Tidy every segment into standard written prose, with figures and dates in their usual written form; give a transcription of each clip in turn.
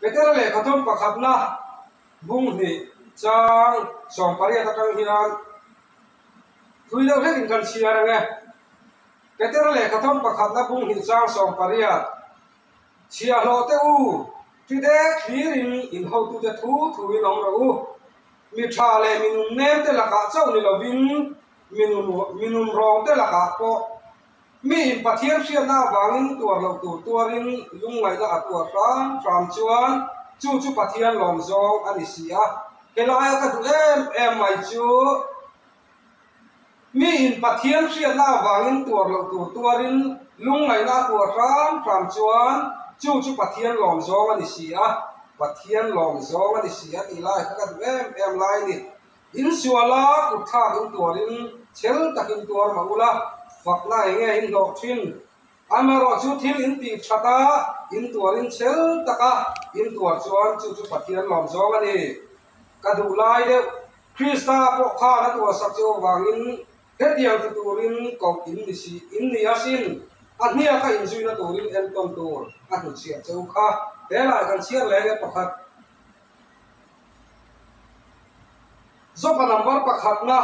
Petera lehkhathawn pakhatna bung hnih chang 18 atang hian thui deuh hlekin kan chhiar ang e. Petera lehkhathawn pakhatna bung hnih chang 18 Chhiahhlawh te u, ti dek thlirin in hotute thu thuin awm rawh u. Mi tha leh mi nun nem te lakah chauh ni lovin mi nun mi nun rawng te lakah pawh mi in Pathian hriatna avangin tuar loh tur tuarin lungngaihna a tuar hram hram chuan chu chu Pathian lawm zawng a ni si a. Helaia ka duh em em mai chu Mi in Pathian hriatna avangin tuar loh tur tuarin lungngaihna a tuar hram hram chuan chu chu Pathian lawm zawng a ni si a, Pathian lawm zawng a ni si a tih lai kha ka duh em em lai a ni. In suala kut thlak in tuarin chhel takin tuar mah ula, fakna eng nge in hlawh thin? Amaherawh chu thil in tih that a, in tuarin chhel taka in tuar chuan chu chu Pathian lawm zawng a ni. Ka duh lai deuh. Krista pawh khan a tuahsak che avangin hetiang ti turin koh in ni si, in ni asin. A hniaka inzuina turin entawn tur a hnuchhiah che u kha. He lai kan chhiar leh nge pakhat. Jopa number pakhatna.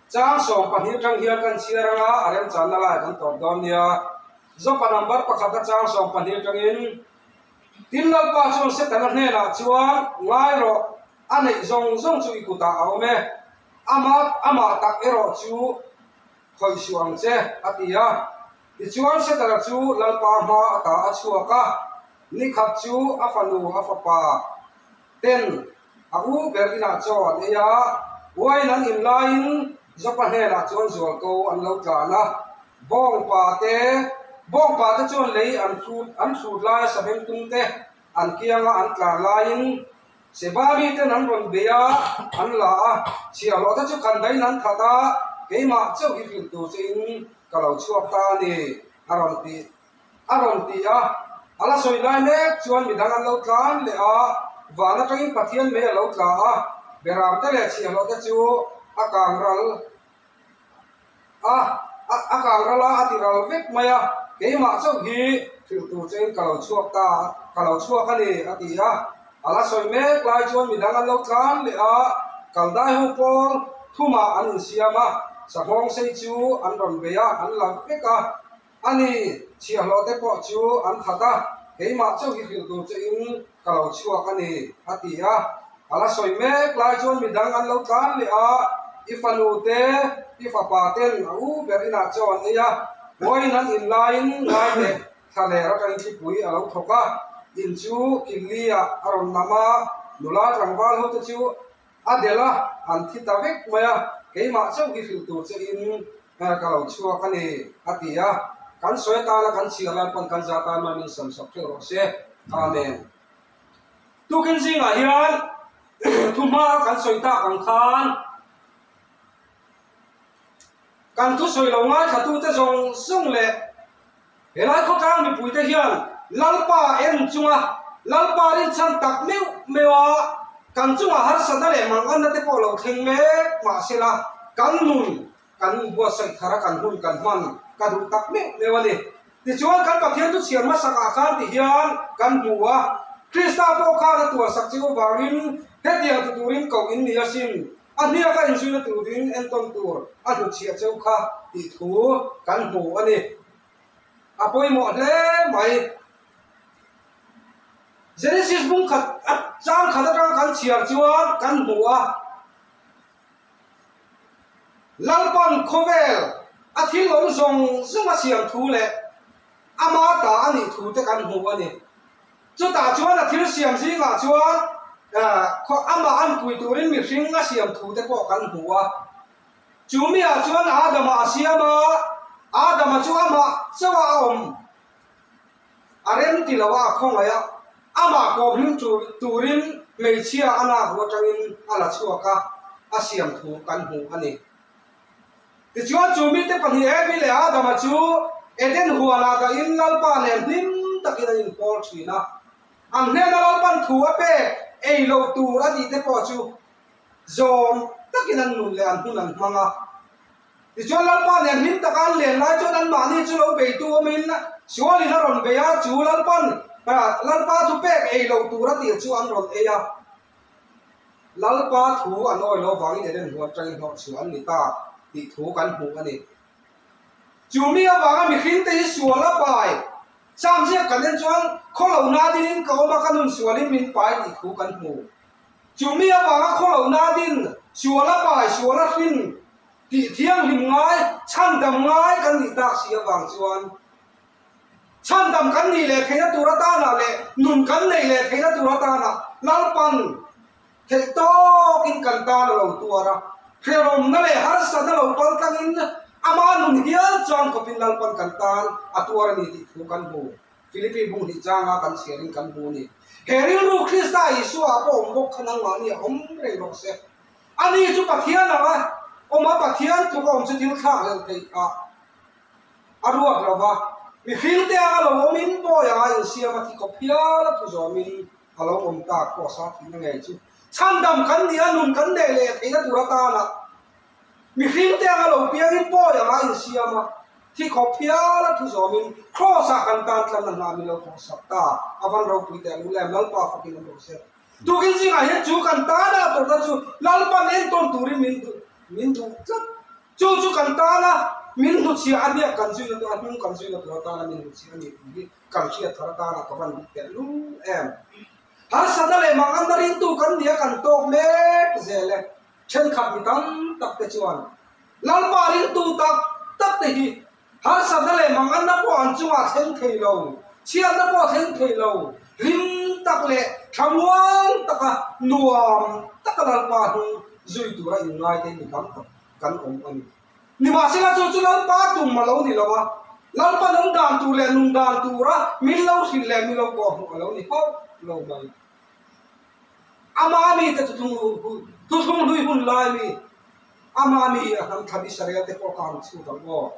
Chang 12 atang hian kan chhiar anga a remchanna lai kan tawp dawn nia. Jopa number pakhat a chang 12 atangin Tin Lalpa chuan Setana hnenah chuan ngai rawh, a neih zawng zawng chu i kutah a awm e, ama amah tak erawh chu khawih suh ang che, a ti a. Tichuan Setana chu Lalpa hma ata a chhuak a, nikhat chu a fanu a fapa ten a u ber inah chaw an ei a, uain an in laiin Jopa hnenah chuan zualko an lo tlan a, bawngpa te bawngpa te chuan lei an hrut an hrut laia sabengtung te an kianga an tlan laiin Seba miten an rawn bei a, an la a, chhiahhlawh te chu khandaiin an that a, keimah chauh hi hrilh tur che in ka lo chhuak ta a ni, a rawn ti. A rawn ti a, a la sawi lai mek chuan midang an lo tlan leh a, van atangin Pathian mei a lo tla a, beramte leh chhiahhlawh te chu a kang ral a, a kang ral a, a ti ral vek mai a, keimah chauh hi hrilh tur chein ka lo chhuak ta, ka lo chhuak a ni, a ti a, a la sawi mek lai chuan midang an lo tlan leh a, kaldai ho pawl thumah an insiam a, sahawng sei chu an rawn bei a, an la vek a. A ni, chhiahhlawh te pawh chu an that a, keimah chauh hi hrilh tur che in ka lo chhuak a ni, a ti a. A la sawi mek lai chuan midang an lo tlan leh a, i fanu te, i fapa ten a u ber inah chaw an ei a, uain an in laiin ngai teh thlaler atangin thlipui a lo thawk a, in chu Killi ah a rawn nam a, nula tlangval ho te chu A delh a, an thi ta vek mai a, keimah chauh hi hrilh tur che in ka lo chhuak a ni, a ti a. Kan sawi atana kan chhiar lai pawn kan za tan mai min samsak theuh rawh se. Amen. Tukin zingah hian thuhma kan sawi tak ang khan kan thusawi lo ngaithlatute zawng zawng leh Helai khawtlang mipuite hian Lalpa en chunga Lalpa rinchhan tak meuh meuh a, kan chungah harsatna leh manganna te pawh lo thleng mek mah sela, kan nun kan buatsaih thar a kan hun kan hman ka duh tak meuh meuh a ni. Tichuan kan Pathian chu chhiar hmasakah khan ti hian kan hmu a, Krista pawh khan a tuarsak chiu avangin hetiang ti turin koh in ni asin, a hniaka inzuina turin entawn tur a hnutchhiah cheu kha tih thu kan hmu a ni. A pawimawh hle mai. Genesis bung khat a chang khat atang kan chhiar chuan kan hmu a, Lalpan khawvel a thil awm zawng zawng a siam thu leh ama ta a nih thu te kan hmu a ni. Chutah chuan a thil siam zingah chuan amah an pui turin mihring a siam thu te pawh kan hmu a. Chu miah chuan Adama a siam a, Adama chu amah chauh a awm a rem ti lo a, a khawngaih a, amah kawmhlim turin hmeichhia a lak ru atangin a la chhuak a, a siam thu kan hmu a ni. Tichuan chu mite pahnih Evi leh Adama chu Eden huanah dahin Lalpa nen hlim takin an inpawl thin a, an hnena Lalpan thu a pek ei loh tur a tih te pawh chu Zawm takin an nun leh an hun an hmang a. Tichuan Lalpa nen hlim taka an len lai chuan anmahni anmahni chu lo beitu awmin sualin a rawn bei a, chu Lalpan Lalpa thu pek ei lo tur a tih chu an rawn ei a. Lalpa thu an awi lo vangin Eden huan atangin hnawhchhuah an ni ta tih thu kan hmuh a ni. Chu mi avanga mihringte hi sual a pai Sam ziak kan en chuan khaw lo na dinin ka awm a, ka nun sualin min pai tih thu kan hmu. Chu mi avanga khaw lo na din sual a pai, sual a hrin tih thianghlim ngai, chhandam ngai kan nih tak si avang chuan chhandam kan nih leh theihna tur atana leh nun kan neih leh theihna tur atana Lalpan theih tawkin kan tan a lo tuar a, hrehawmna leh harsatna lo pal tlangin ama nun hial chuan khawpin Lalpan kan tan a tuar a ni tih thu kan hmu. Philippi bung hnih changa kan chhiarin kan hmu a ni. He rilru Krista Isua ah pawh awm bawk kha nangmahni a awm reng rawh se. Ani chu Pathian anga awm a, Pathian tluk a awm chu thil thlak hlelh theih ah a ruat lo va, mihringte anga lo awmin bawi anga insiam a thi khawp hial a thu zawmin a lo awm tak pawh sa thihna ngei chu chhandam kan ni a, nun kan neih leh theihna tur atana mihringte anga lo piangin pawi anga insiam a, thi khawp hial a thu zawmin Kraws-ah kan tan tlanna hna min lo thawhsak ta, a van ropui teh lu lem Lalpa fakin awm rawh se. Tukin zingah hian chu kan tana a tawrhna chu Lalpan entawn turin min duh min duh tlat. Chu chu kan tana min hnuchhiah a hniak kan zuina tur a hnung kan zuina tur atana min hnuchhiah a ni tih hi kan hriat thar atana ka van duh teh lul em. Harsatna leh manganna ringtu kan nia kan tawk mek zel e. Thenkhat mi tam tak te chuan Lalpa ringtu tak tak te hi harsatna leh manganna pawh an chungah thleng thei lo, chhiatna pawh thleng thei lo, hlim tak leh thlamuang taka nuam taka Lalpa hnung zui tura inngai te hi mi tam tak kan awm a ni. Nimahsela chu chu Lalpa tum a lo ni lo a, Lalpa nung dan tur leh nung dan tura min lo hrilh leh min lo kawhhmuh a lo ni hauh lo mai. Ama mite thuthlung hlui hun lai mi, ama mi a hnam thlan Israel te pawh kha an chhut ang aw.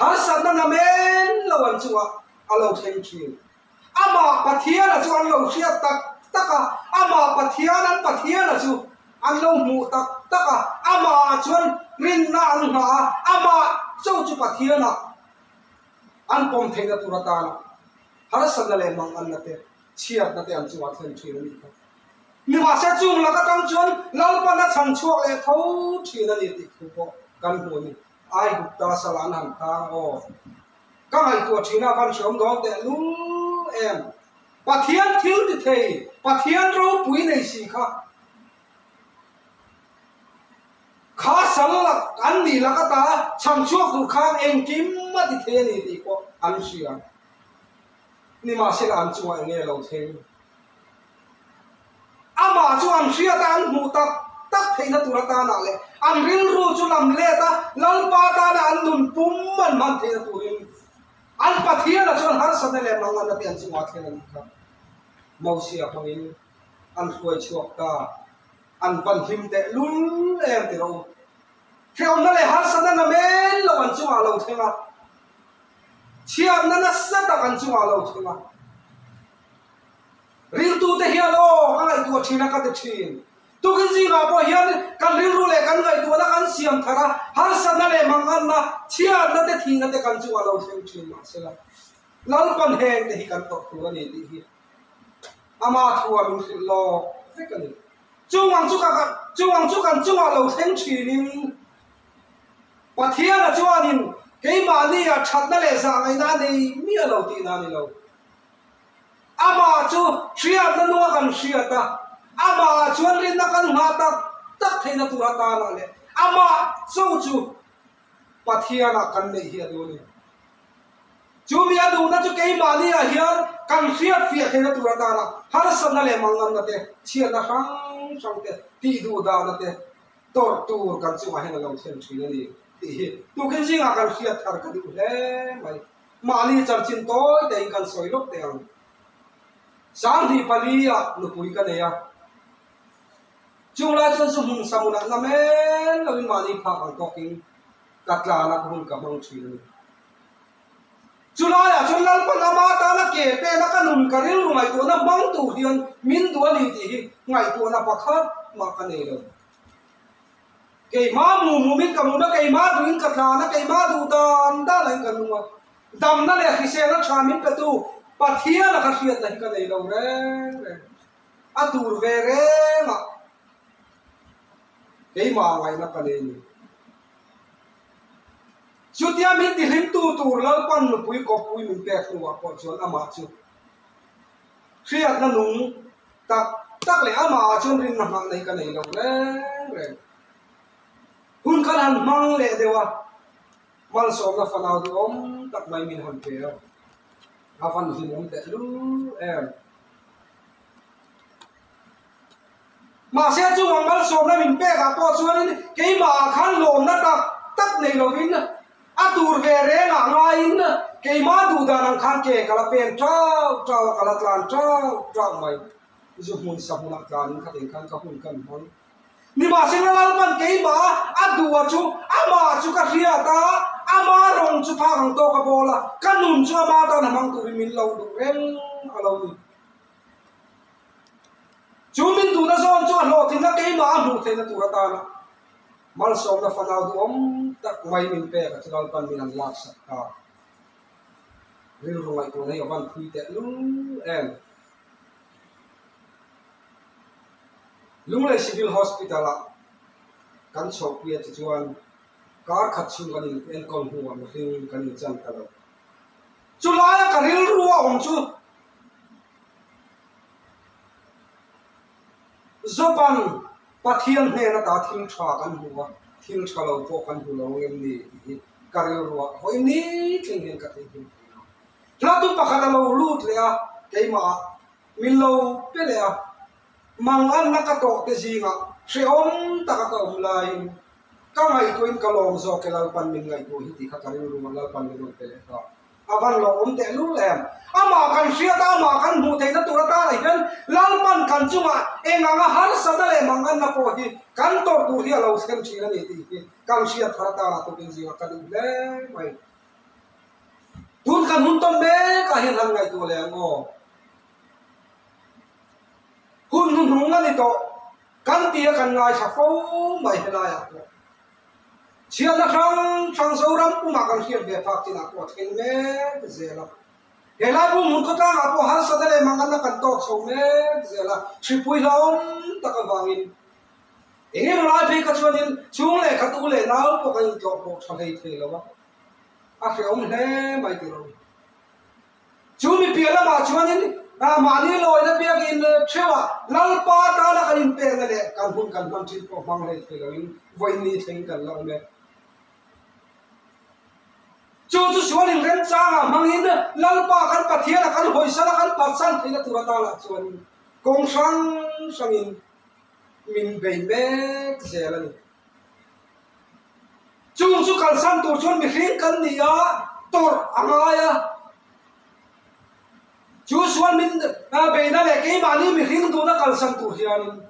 Harsatna namen lo an chungah a lo thleng thin. Amah Pathiana chu an lo hriat tak tak a, amah Pathian an Pathiana chu an lo hmuh tak tak a, amah chuan rinna an nghah a, amah cho chu Pathiana an pawm theihna tur atana harsatna leh manganna te, chhiatna te an chungah thlen thin a nih kha. Nimahse chung lak atang chuan Lalpan a chhan chhuak leh tho thin a ni tih thu pawh kan hmu a ni. Aigupta sala an han tang aw. Ka ngaihtuah thin a van hreawm dawn teh lul em. Pathian thil ti thei, Pathian ropui nei si kha. Kha sal lak an nih lak ata chhan chhuak tur khan engkim a ti thei a ni tih pawh an hria. Nimahsela an chungah eng nge lo thleng? Amah chu an hriat a, an hmuh tak tak theihna tur atanah leh an rilru chu lam let a, Lalpa tana an nun pum an hman theihna turin an Pathianah chuan harsatna leh manganna te an chungah thleng a nih kha. Mosia hmangin an hruai chhuak ta, an van hlim teh lul em ti rawh u. Hrehawmna leh harsatna namen lo an chungah lo thleng a, chhiatna nasa tak an chungah lo thleng a. Riltute hian aw ka ngaihtuah thin a ka ti thin. Tukin zingah pawh hian kan rilru leh kan ngaihtuahna kan siam thar a, harsatna leh manganna, chhiatna te thihna te kan chungah lo thleng thin mahsela Lalpan heng te hi kan tawrh tur a ni tih hi ama thua min hrilh lawk vek a ni. Chungang chu ka chungang chu kan chungah lo thleng thinin Pathiana chuanin keimahnia thatna leh zahngaihna a nei miah lo tihna a ni lo. Amah chu hriatna nunga kan hriat a, amahah chuan rinna kan nghah tak tak theihna tur atanah leh amah cho chu Pathianah kan neih hi a duh a ni. Chu mi a duhna chu keimahniah hian kan hriat fiah theihna tur atana harsatna leh manganna te, chhiatna hrang hrang te, tihduh dahna te tawrh tur kan chungah hian a lo thlen thin a ni tih hi tukin zingah kan hriat thar ka duh hle mai. Mahni chanchin tawi tein kan sawi lawk teh ang. Sanghnih pali ah nupui ka nei a. Chung lai chuan chu hmun samunah na men loin mahni phak ang tawkin ka tlan a, ka hun ka hmang thin a ni. Chu laiah chuan Lalpan ama tana ke pena ka nun ka rilru ngaihtuahna hmang tur hian min duh a ni tih hi ngaihtuahna pakhat mah ka nei lo. Keimah mu mumin ka mun a, keimah duhin ka tlan a, keimah duh dan danain ka nung a. Damna leh hriselna tha min petu Pathiana ka hriatna hi ka nei lo reng reng. A tur ve reng a, keimah ngaihna ka nei ni. Chutia min tihlimtu tur Lalpan nupui kawppui min pek hnuah pawh chuan amah chu hriatna nung tak tak leh amahah chuan rinna nghahna hi ka nei lo reng reng. Hun khan han hmang leh deuh a, malsawmna fanau duhawm tak mai min han pe a, a van hlimawm tehlul em. Mahse chungah malsawmna min pekah pawh chuanin keimahah khan lawmna tak tak nei lovin a tur ve rengah ngaiin keimah duhdan ang khan ke ka la pen tau tau a, ka la tlan tau tau mai. Zu hmun sa hmunah tlanin khatin khan ka hun kan hmang. Nimahsela Lalpan keimah a a duh a chu amah chu ka hriat a, ama rawng chu phak ang tawk a bawl a, ka nun chu ama tan a hmang turin min lo duh reng a lo ni. Chu min duhna zawn chu a hlawhtlinna keimah a hmuh theihna tur atana malsawmna fanau duhawm tak mai min pek a chu Lalpan min an laksak ta. Rilru ngaihtuahna hi a van phui teh lul em. Lunglei Civil Hospital ah kan chhohpui a ti chuan kar khat chhung kan in enkawl hnuah mihring kan inchan ta lo. Chulaia ka rilru a awm chu Job-a'n Pathian hnen ata thil tha kan hmu a, thil tha lo pawh kan hmu lo ngem ni tih hi ka rilruah vawi ni thleng hian ka theihnghilh thei lo. Hlatu pakhat a lo lut leh a, keimahah min lo pe leh a, manganna ka tawh te zingah hrehawm taka ka awm laiin ka ngaihtuahin ka lawm zawk e Lalpan min ngaihtuah hi tih kha ka rilruah Lalpan min rawn pe leh ta. A van lo awm teh lul em? Amah kan hriat a, amah kan hmuh theihna tur atanah hian Lalpan kan chungah eng anga harsatna leh manganna pawh hi kan tawrh tur hi a lo thlen thin a ni tih hi kan hriat thar atanah tukin zingah ka duh hle mai. Tun kan hun tawn mekah hian han ngaihtuah leh ang aw. Hun hnuhnung a ni tawh kan ti a kan ngaithla fo mai helaiah pawh. Chhiatna hrang hrang Zoram pumah kan hriat ve phak chinah pawh a thleng mek zel a. He lai Bunghmun khawtlangah pawh harsatna leh manganna kan tawk chho mek zel a, hripui hlauhawm tak avangin eng emaw lai phei kha chuanin chhung leh khat u leh nau pawh kan intlawh pawh tha hlei thei lo a, a hrehawm hle mai tih rawh. Chu mi piah lamah chuanin mahni lawina biakin theuhah Lalpa tana kan inpekna leh kan hun kan hman thin pawh hmang hlei thei loin vawiin thleng kan la awm e. Chu chu sual inremchangah hmangin Lalpa kan Pathiana kan hawisana kan phatsan theihna tur atanah chuanin kawng hrang hrangin min bei mek zel a ni. Chung chu kalsan tur chuan mihring kan ni a, tawrh a ngai a. Chu sual min beihna leh keimahni mihring duhna kalsan tur hianin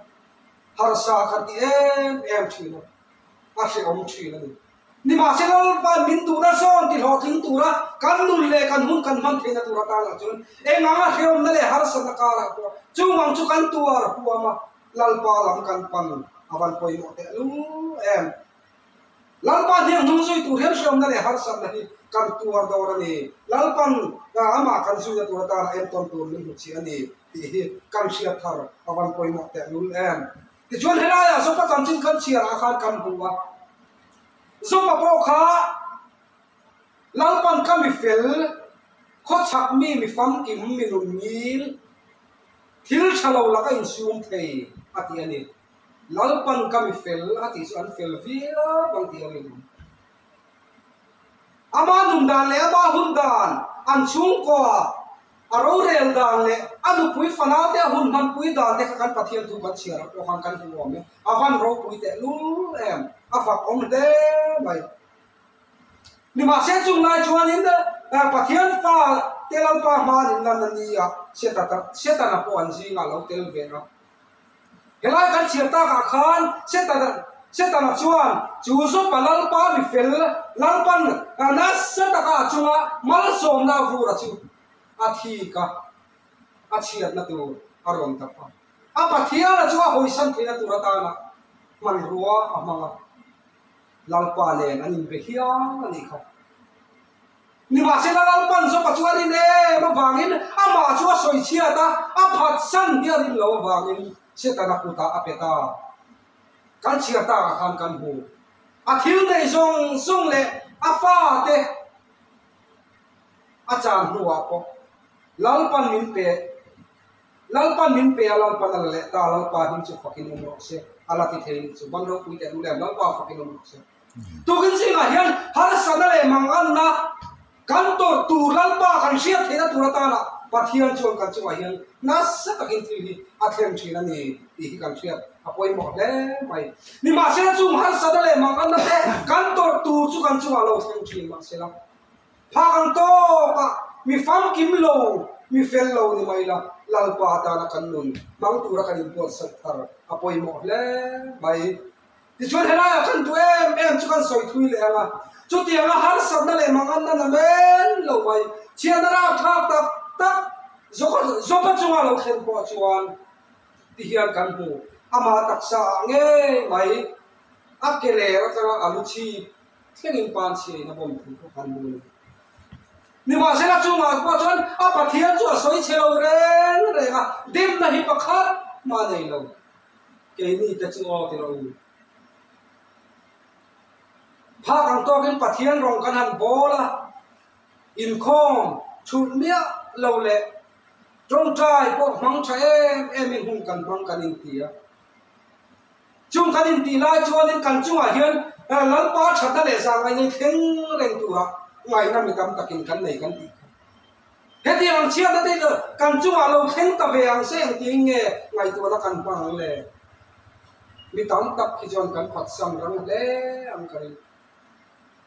harsa kan ti em em thin a, a hrehawm thin a ni. Nimahsela Lalpa'n min duhna zawn ti hlawhtling tura kan nun leh kan hun kan hman theihna tur atanah chuan eng anga hrehawmna leh harsatna karah pawh chung ang chu kan tuar huam a, Lalpa lam kan pan a van pawimawh teh lul em. Lalpa hniang hnung zui tur hian hriamna leh harsatna hi kan tuar dawr a ni. Lalpan amah kan zuina tur atana entawn tur min hmu chih a ni tih hi kan hriat thar a van pawimawh teh lul em. Tichuan helaiah Jopa chanchin khan chhiarah khan kan hmu a, Jopa pawh kha Lalpan ka mi fel, khawchhak mi mi famkim mi nun ngil, Thil tha lo laka insum thei a ti a ni. Lalpan ka mi fel a tih chu an fel viau ang tih a rinawm. Ama nun dan leh ama hun dan, an chhungkua a rorel dan leh a nupui fanau te a hun hmanpui dan te kha kan Pathian thu kan chhiar ah pawh khan kan hmu awm e. A van ropui teh lul em, a fak awm hle mai. Nimahse chung lai chuanin Pathian fa te Lalpa hma an inlan a ni a, Setana pawh an zingah a lo tel ve a. Helai kan chhiar takah khan Setana chuan chu Jopa Lalpa mi fel Lalpan nasa taka a chunga malsawmna a vur a chu a thik a, a chhiatna tur a rawn dap a. A Pathiana chu a hawisan theihna tur atana hmanrua a hmang a. Lalpa nen an inbe hial a nih kha. Nimahsela Lalpa. avangin amah chu a sawi chhiat a, a phatsan hi a rin loh avangin Setana kutah a pe ta. Kan chhiar takah khan kan hmu. A thil neih zawng zawng leh a fate a chan hnuah pawh Lalpan min pe, Lalpan min pe a, Lalpan a la leh ta, Lalpa hming chu fakin awm rawh se, a la ti thei nih chu. Van ropui teh duh lem, Lalpa fakin awm rawh se. Tukin zingah hian harsatna leh manganna kan tawrh tur Lalpa kan hriat theihna tur atana Pathian chuan kan chungah hian nasa takin thil hi a thleng thin a ni tih hi kan hriat a pawimawh hle mai. Nimahsela chung harsatna leh manganna te kan tawrh tur chu kan chungah lo thleng thin mahsela phak ang tawkah mi famkim lo, mi fel lo ni mai la Lalpa atana kan nun hmang tura kan inbuatsaih thar a pawimawh hle mai. Tichuan helaiah kan duh em em chu kan sawi thui leh ang a, chutianga harsatna leh manganna na men lo mai, chhiatna râkthlâk tak tak Jopa chunga lo thlen pawh chuan ti hian kan hmu. Amah taksa ah ngei mai a ke ler atanga a lu chhip thlengin pan chhiain a bawm thu pawh kan hmu a ni. Nimahsela chungah pawh chuan a Pathian chu a sawi chhe lo reng reng a, dimna hi pakhat mah nei lo. Keini te chu aw ti lo u. Phak ang tawkin Pathian rawng kan han bawl a, inkhawm chhulh miah lo leh tawngtai pawh hmang tha em emin hun kan hmang kan inti a. Chung kan intih lai chuanin kan chungah hian Lalpa thatna leh zangngai nei thleng reng turah ngaihna mi tam takin kan nei kan tih kha. Hetiang ang chhiatna te chu kan chungah lo thleng ta ve ang se engtin nge ngaihtuahna kan hmang ang le? Mi tam tak hi chuan kan phatsan rang hle ang ka ring.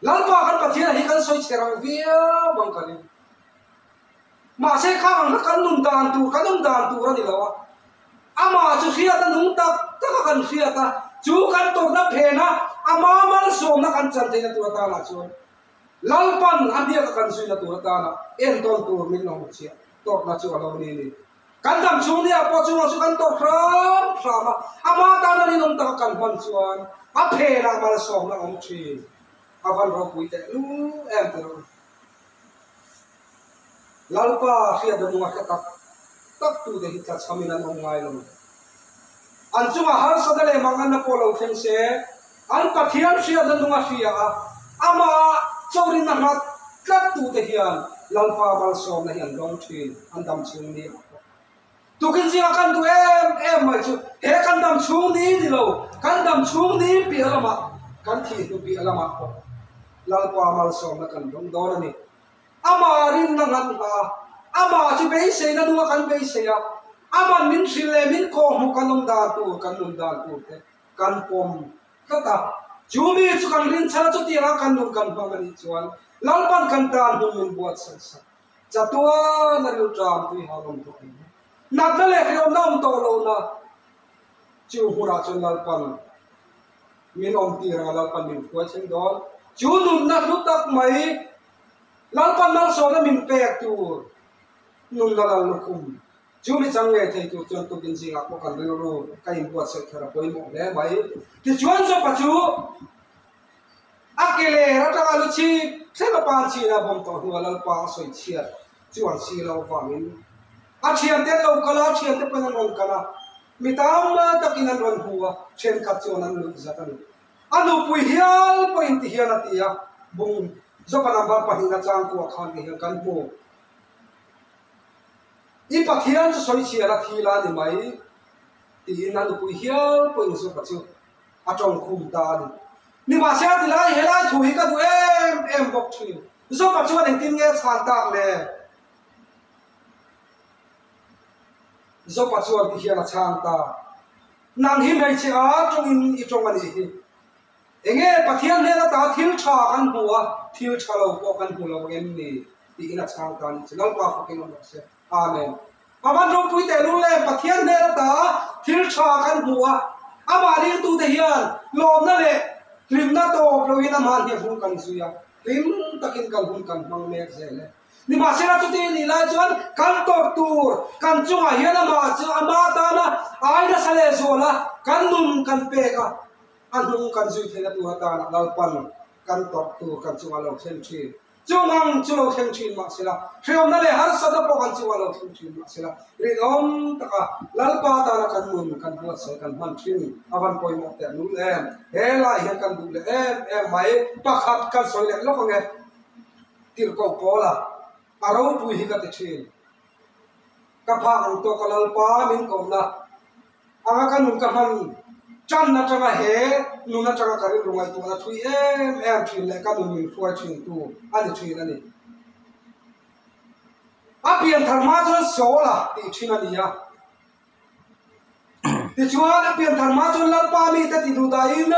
Lalpa kan Pathian hi kan sawi chhe rang viau ang ka ring. Mahse khang ang kha kan nun dan tur, kan awm dan tur a ni lo a. Amah chu hriat a nung tak tak a kan hriat a, chu kan tawrhna phena ama malsawmna kan chan theihna tur atanah chuan Lalpan a hniak a kan zuina tur atana entawn tur min lo hmu chiah tawrhna chu a lo ni ni. Kan dam chhung nia pawh chungah chu kan tawrh hram hram a, ama tana rinawm taka kan hman chuan a phenah malsawmna a awm thin. A van ropui teh lul em ti rawh u. Lalpa hriat a nunga hre tak tak tute hi tlachhamin an awm ngai lo. An chungah harsatna leh manganna pawh lo thleng se, an Pathian hriatna nunga hria a, amah chawrinna nghat tlat tute hian Lalpa malsawmna hi an dawng thin, an dam chhung ni ah pawh. Tukin zingah kan duh em em mai chu he kan dam chhung ni ni lo, kan dam chhung ni piah lamah, kan thih hnu piah lamah pawh Lalpa malsawmna kan dawng dawn a ni. Amah rinna ngan hna a, amah chu beiseina nunga kan beisei a, aman min hrilh leh min kawhhmuh kan awm dan tur, kan nun dan tur te kan pawm tlat a. Chu mi chu kan rinchhan a, chutianga kan nun kan hmang a nih chuan Lalpan kan tan hun min buatsaih sak. Chatuan a rilṭam tui hal awm tawh ang. Natna leh hriawmna awm tawh lohna chu hmunah chuan Lalpan min awm tir ang a, Lalpan min hruai thleng dawn. Chu nunna hlu tak mai Lalpan malsawmna min pek tur nunna lal lukhum chu mi chang ngei thei tur chuan tukin zingah pawh kan rilru ka inbuatsaih thar a pawimawh hle mai. Tichuan Jopa chu A ke ler atanga lu chhip thleng a pan chin a bawm tawh hnuah Lalpa a sawi chhiat chu an si lo avangin a thiante an lo kal a, a thiante pawn an rawn kal a, mi tam takin an rawn hmu a, thenkhat chuan an nuih zat a ni. A nupui hial pawhin ti hian a ti a, bung Jopa number pahnihna changkuah khan ti hian kan hmu. I Pathian chu sawi chhiar a thi la ni mai tiin a nupui hial pawhin Jopa chu a tawng khum ta a ni. Nimahse a ti lai, helai thu hi ka duh em em bawk thin. Jopa chuan engtin nge a chhan tak le? Jopa chuan ti hian a chhang ta, Nang hi hmeichhe a tawngin i tawng a nih hi. Enge Pathian hnen ata thil tha kan hmu a, thil tha lo pawh kan hmu lo em ni? tiin a chhang ta a nih chu. Lalpa fakin awm rawh se. Amen. A van ropui teh lul em, Pathian hnen ata thil tha kan hmu a, amah ringtute hian lawmna leh hlimna tawp loin amah hniak hun kan zui a, hlim takin kan hun kan hmang mek zel e. Nimahsela chuti nih lai chuan kan tawrh tur kan chungah hian amah chu ama tana ai nasa leh zual a, kan nun kan pek a, a hnung kan zui theihna tur atana Lalpan kan tawrh tur kan chungah lo thlen thin. Chung ang chu lo thleng thin mah sela, hreawmna leh harsatna pawh kan chungah lo thleng thin mah sela, rinawm taka Lalpa tana kan nun kan buatsaih kan hman thin a van pawimawh teh lul em. He lai hian kan duh leh em em mai. Pakhat kan sawi leh lawk ange, Tirhkoh Paula a ropui hi ka ti thin. Ka phak ang tawk a Lalpa min kohna anga ka nun ka hman tan atanga he nun atanga ka rilru ngaihtuahna thui em em thin leh ka nun min hruai thin tu a ni thin a ni. A pian thar hma chuan Saul-a tih thin a ni a. Tichuan a pian thar hma chuan Lalpa mite ti duh dahin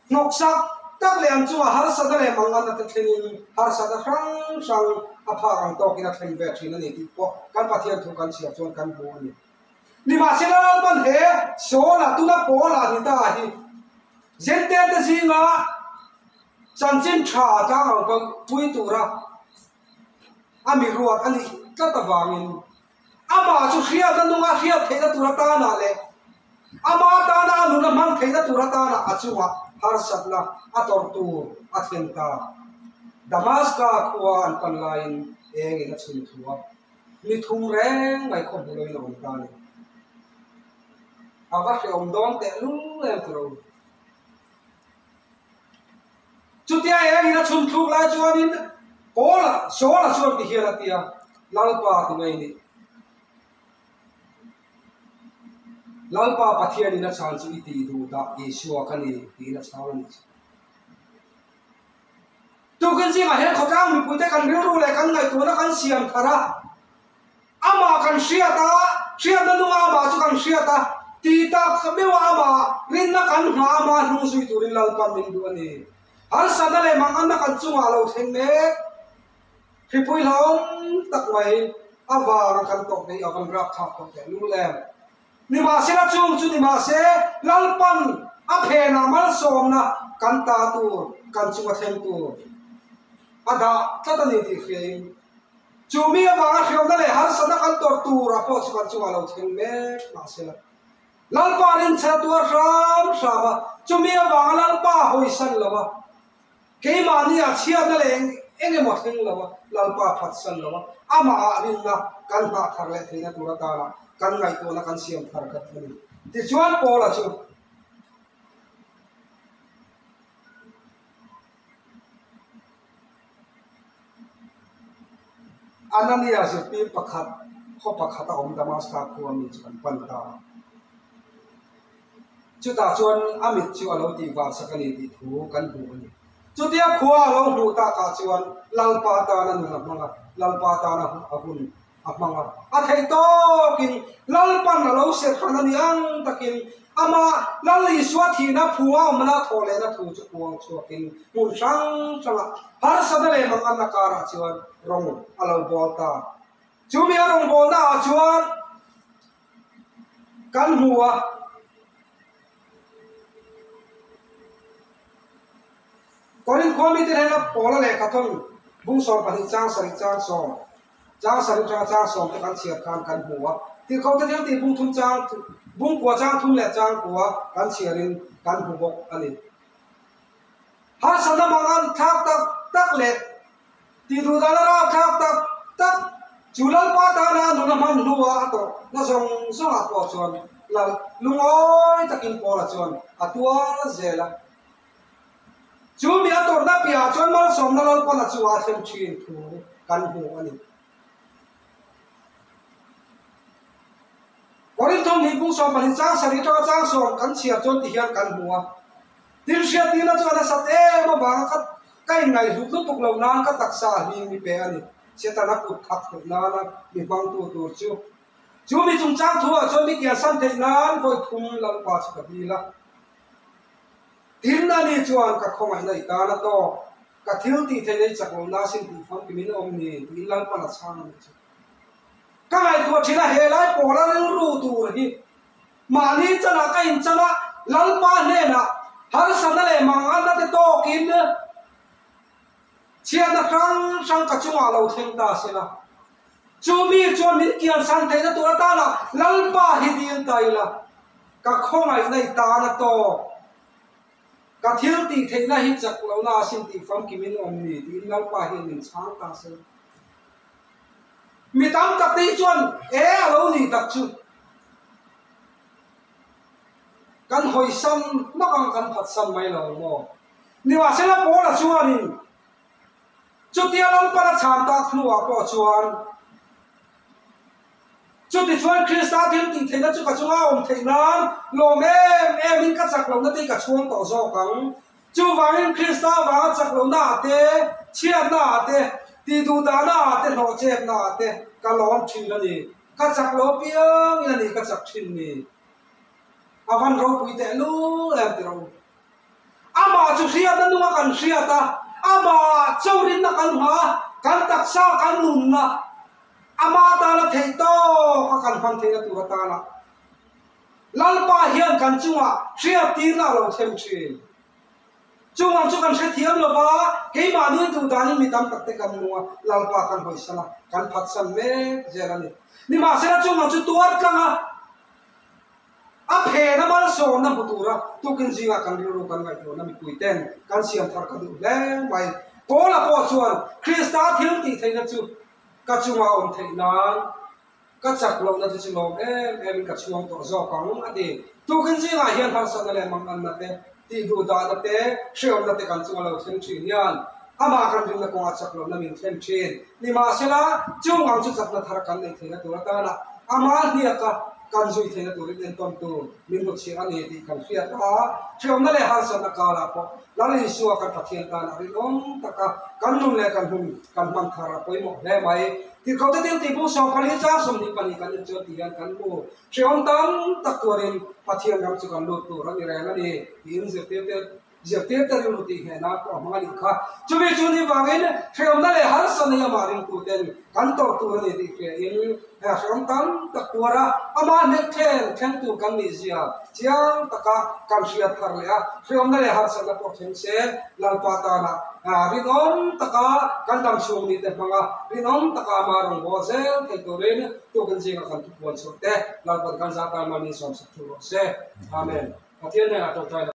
Hnawksak tak leh an chungah harsatna leh manganna te thlengin harsatna hrang hrang a phak ang tawkin a thleng ve thin a ni tih pawh kan Pathian thu kan chhiar chuan kan hmu a ni. Nimahsela Lalpan he Saul-a tuna Paul-a ni ta hi Zentail te zinga chanchin tha tlangau pui tura a mi ruat a nih tlat avangin Amah chu hriatna nunga hriat theihna tur atana leh ama tana a nuna hman theihna tur atana a chungah harsatna a tawrh tur a thlen ta. Damaska khua an pan laiin engin a chhun thu a, ni thum reng mai khaw hmu loin a awm ta a ni. A va hrehawm dawn tehlul em tiro. Chutia engin a chhun thluk lai chuanin Paula, Saula chuan ti hian a ti a, Lalpa ti mai ni. Lalpa Pathianin a chhan chu i tih duh dah Isua ka ni tiin a chhang a nih chu. Tukin zingah hian khawtlang mipuite kan rilru leh kan ngaihtuahna kan siam thar a. Amah kan hriat a, hriatna nunga amah chu kan hriat a, tih tak meuha amah rinna kan nghah amah hnung zui turin Lalpan min duh a ni. Harsatna leh manganna kan chungah lo thleng mek. Hripui hlauhawm tak mai avanga kan tawh theih a van rapthlak tawh teh lul em. Nimahsela chung chu nimahse Lalpan a phenah malsawmna kan ta tur, kan chunga thleng tur a dah tlat a ni tih hriain Chu mi avanga hriamna leh harsatna kan tawrh turah pawh chu kan chungah lo thleng mek mahsela Lalpa rinchhan a tuar hram hram a, chumi avanga Lalpa hawisan lo a, keimahni ah chhiatna leh eng eng emaw thleng lo a, Lalpa phatsan lo a, amah ah rinna kan nghah thar leh theihna tur atana kan ngaihtuahna kan siam thar khat a ni. Tichuan Paula chu. Anania zirtir pakhat khaw pakhat a awm Damaska khua mi chu kan pan ta a. Chutah chuan a mit chu a lo tih var sak a ni tih thu kan hmu a ni. Chutia khua a lo hmuh takah chuan Lalpa tana nun a hmang a, Lalpa tana a hun a hmang a, a theih tawkin Lalpan a lo serh hran a ni ang takin amah Lal Isua thihna phu a awmna thawh lehna thu chu puang chhuakin hmun hrang hrangah harsatna leh manganna karah chuan rawng a lo bawl ta. Chumi a rawngbawlna ah chuan kan hmu a. Korinth khua mite hnena Paula lehkha thawng bung 12 chang sarih chang sawm chang sarih atanga chang sawm te kan chhiar khan kan hmu a, Tirhkohte thil tih bung thum chang bung kua chang thum leh chang kua kan chhiarin kan hmu bawk a ni. Harsatna mangan thlak tak tak leh tih duh dana rap thlak tak tak chu Lalpa tana a nuna hman hnuah a tawh na zawng zawngah pawh chuan Lal lungawi takin Paula chuan a tuar zel a. Chu mi a tawrhna piahah chuan malsawmna Lalpana chu a thlen thin thu kan hmu a ni. Korinth thawmhnih bung 12 chang sarih atanga chang sawm kan chhiar chuan ti hian kan hmu a. Thil hriattirna chu a nasat em avanga ka ka inngaihhlut lutuk lo nan ka taksa a hlim mi pe a ni. Setana kut thak theih nana mi hmangtu tur chu. Chu mi chungchang thuah chuan mi kiansan theih nan vawi thum Lalpa chu ka dil a. Tin, ani chuan ka khawngaihna i tan a tawk, ka thil tih theihna i chak lo na sin tih famkim in awm ni tiin Lalpan a chhang a nih chu. Ka ngaihtuah thin a, he lai pawla rilru tur hi mahni chanah ka inchan a, Lalpa hnenah harsatna leh manganna te tawkin chhiatna hrang hrang ka chungah lo thleng ta sela, chu mi chuan min kiansan theihna tur atana Lalpa hi dil ta ila. Ka khawngaihna i tan a tawk. Ka thil tih theihna hi chak lohna a sin tih famkimin awm ni tiin Lalpa hian min chhang ta se. Mi tam tak te hi chuan e a lo nih tak chu kan hawisam hmak ang kan phatsan mai lo maw? Nimahsela Paula chuanin chutia Lalpan a chhan tak hnuah pawh chuan Chutichuan Krista thil tih theihna chu ka chunga awm theih nan lawm em emin ka chak lohna te hi ka chhuang tawh zawk ang. Chuvangin Krista avanga chak lohna ah te, chhiatna ah te, tih duh dahna ah te, hlawh chetna ah te ka lawm thin a ni. Ka chak lo apiangin a ni ka chak thin ni. A van ropui teh lul em ti rawh u. Amah chu hriatna nunga kan hriat a, amah chorinna kan hma a, kan taksa kan nunna Ama tana theih tawka kan hman theihna tur atana Lalpa hian kan chungah hriattirna a lo thleng thin. Chungang chu kan hrethiam lova, keimahni duh danin mi tam takte kan nung a, Lalpa kan hawisan a, kan phatsan mek zel a ni. Nimahsela chungang chu tuar tlang a, A phena malsawnna hmu tura tukin zingah kan rilru kan ngaihtuahna mipuiten kan siam thar ka duh hle mai. Paula pawh chuan Krista thil tih theihna chu ka chunga awm theih nan ka chak lohna te chu lawm em emin ka chhuang tawh zawk ang a ti. Tukin zingah hian harsatna leh manganna te, tih duh dahna te, hreawmna te kan chunga lo thleng thin hian amah kan rinna kawngah chak lohna min thlen thin. Nimahsela, chung ang chu chakna thar kan neih theihna tur atana amah hniaka kan zui theihna turin entawn tur min hmu chhiah a ni tih kan hriat a, hreawmna leh harsatna karah pawh Lal Isua kan Pathian tan a rinawm taka kan nun leh kan hun kan hman thar a pawimawh hle mai. Tirhkohte thil tih bung 14 chang 22 kan inchuan tih hian kan hmu. Hreawm tam tak tuarin Pathian ram chu kan lut tur a ni reng a ni tiin zirtirte Zirtirte rilru tih ngheh nan pawh a hmang a nih kha. Chumi chu ni vangin hreawmna leh harsa nei amah ringtuten kan tawrh tur a ni tih hriain he hreawm tam tak tuar a, amah hnek thleng thleng tur kan nih zia chiang taka kan hriat thar leh a, hreawmna leh harsatna pawh thleng se Lalpa tana rinawm taka kan dam chhung nite hmanga rinawm taka amah rawngbâwl zel thei turin tukin zinga kan thupuan chhuah te Lalpan kan zah tan mal min sawmsak thu rawh se. Amen. Pathian hnenah tawngtaina.